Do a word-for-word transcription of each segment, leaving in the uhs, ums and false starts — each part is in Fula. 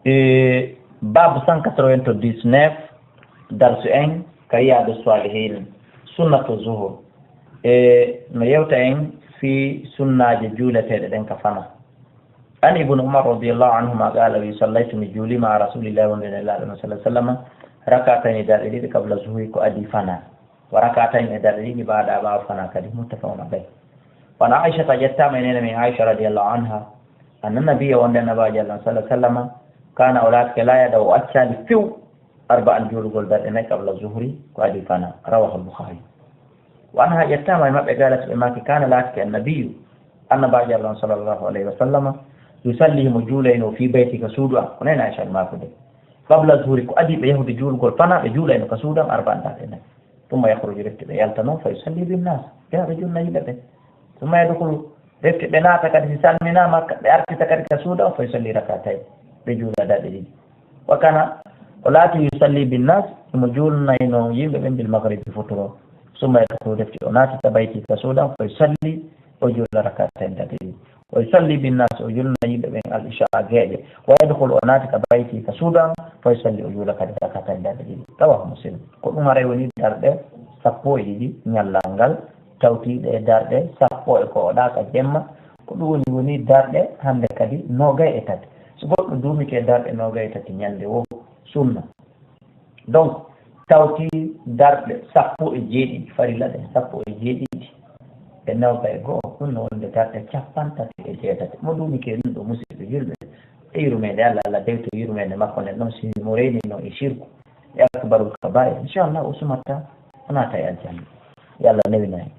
E baabu cent quatre-vingt-dix-neuf, darsu en ka Riyadu Salihin, sunnatu zuhur. E no yewta en fii sunnaaji juuleteeɗe ɗen ka fana. An Ibnu Umar radiyallahu anhuma qaala, wi, sallaytu, mi juulii, ma'a rasulillahi, wonde Nelaaɗo sallallahu alaihi wasallam, rak'atayni, darɗe ɗiɗi, qabla zuhri, ko adii fana. Wa rak'atayni, e darɗe ɗiɗi, ba'da, ɓaawo fana kadi, muttafaqun alayh. Wa an Aishata, ƴettaama e neene men Aisha radiyallahu anha, anna nabiyya, wonde Nabaajo Allah sallallahu alaihi wasallam, kana, o laatike, la yada'u, o accaali few, arba'an, juulugol darɗe nayi, qabla zuhri, ko adii fana. Rawahu al-Bukhari. Wa anha, ƴettaama e maɓɓe, qalat, ɓe maaki, kana, laatike annabiyyu, Annabaajo Allah sallallahu alaihi wasallam, yusalli, himo juulayno, fi bayti, ka suudu an, ko neene Aisha maakude. Qabla zuhri, ko adii ɓe yahude juulugol fana, ɓe juulayno ka suudu an, arba'an, darɗe nayi. Thumma yakhruju, refti ɓe yaltano, fa yusalli bin nas, ɓe yaha ɓe juulna yimɓe ɓen. Thumma yadkhulu, refti ɓe naata kadi, si salminaama, ɓe artita kadi ka suudu an, fa yusalli rak'atayn, ɓe juula darɗe ɗiɗi. Wa kana, o laati, yusalli bin nas, himo juulnayno yimɓe ɓen, bil maghribi, futuro. Thumma yadkhulu, refti o naatita, bayti, ka suudu an, fa yusalli, o juula rak'atayn, darɗe ɗiɗi. Wa yusalli bin nas, o juulna yimɓe ɓen al isha, geeƴe. Wa yadkhulu, o naati ka bayti, ka suudu an, fa yusalli, o juula kadi rak'atayn, darɗe ɗiɗi. Rawahu Muslim. Ko ɗum haray woni darɗe sappo e ɗiɗi ñallal ngal, tawtiiɗe e darɗe sappo e ko o ɗaaka jemma. Ko ɗum woni, woni darɗe hannde kadi noogay e tati. So goɗɗo duumike darɗe noogay e tati ñande woo, sunna. Donc, tawti darɗe sappo e jeeɗiɗi, farilla ɗen sappo e jeeɗiɗi e noogay e go'o, ɗum no wonde darɗe cappanɗe tati e jeetati. Mo duumike ɗum ɗo, musidɓe julɓe, e yurmeende Allah, Allah dewto yurmeende makko nden ɗon, si mo reenino e shirku, e akbarul kabaa'ir, inchallah, o sumatta, o naata e aljanna. Yo Allah newina en.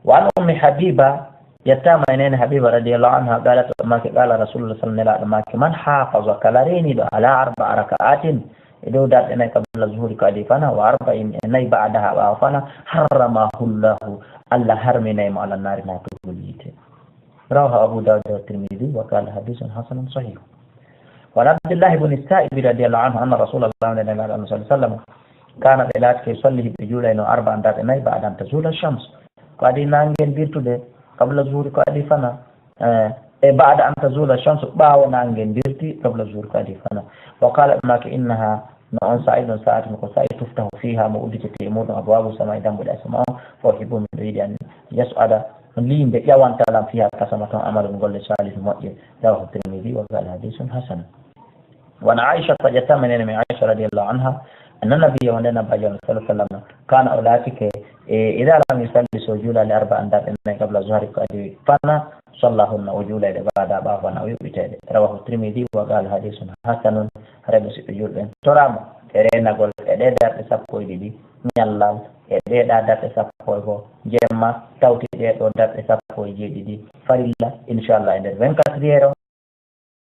Wa an Ummi Habiba, ƴettaama e neene Habiba radiyallahu anha, qalat, o maaki, qala Rasulullah sallallahu alaihi wasallam, Nelaaɗo maaki, man hafaza, kala reeniiɗo, ala arba'a raka'atin, e dow darɗe nayi, qabla zuhri, ko adii fana, wa arba'in, e nayi, ba'daha, ɓaawo fana, harramahu Llahu, Allah harminay mo ala naari, naatugol yiite. Rawahu Abu Dawud wa Tirmidhi wa qala hadithun hasanun sahih. Wa an Abdillahi ibn Sa'ib radiyallahu anhu anna Rasulullah sallallahu alaihi wasallam kana, ɓe laatike, yusalli, ɓe juulayno, arba'an, darɗe nayi, ba'da an tazula shams, ko adii naange ngen dirtude, qabla zuhri, ko adii fana, eh, e ba'da an tazula shams, ɓaawo naange ngen dirti, qabla zuhri, ko adii fana. Wa qala, ɓe maaki, innaha, no on saa'i ɗon, sa'atun, ko saa'i, tuftahu fiha, mo udditete e muɗum, abwabu samaa'i, dambuɗe asama on, fa uhibbu, miɗo yiɗi, an yas'ada, liinde ƴawanta lan, fiha, ka asama ton, amalun, golle, saalihun, moƴƴe. Rawahu Tirmidhi wa qala hadithun hasan. Wa an Aisha, ƴettaama e neene men Aisha radiyallahu anha, anna nabiyya, wonde Nabaajo Allah sallallahu alaihi wasallam, kana, o laatike, e, idha lam yusalli, so juulaali, arba'an, darɗe nayi, qabla zuhri, ko adii fana, sallahunna, o juulayɗe, ba'da, ɓaawo fana, o yuɓɓitayɗe. Rawahu Tirmidhi wa qala hadithun hasanun. Haray, musidɓe julɓe, en toraama e reenagol e ɗee darɗe sappo e ɗiɗi ñallal, e ɗee ɗaa darɗe sappo e go'o jemma, tawti ɗee ɗoo darɗe sappo e jeeɗiɗi farilla, inchallah, e nder vingt-quatre heures on,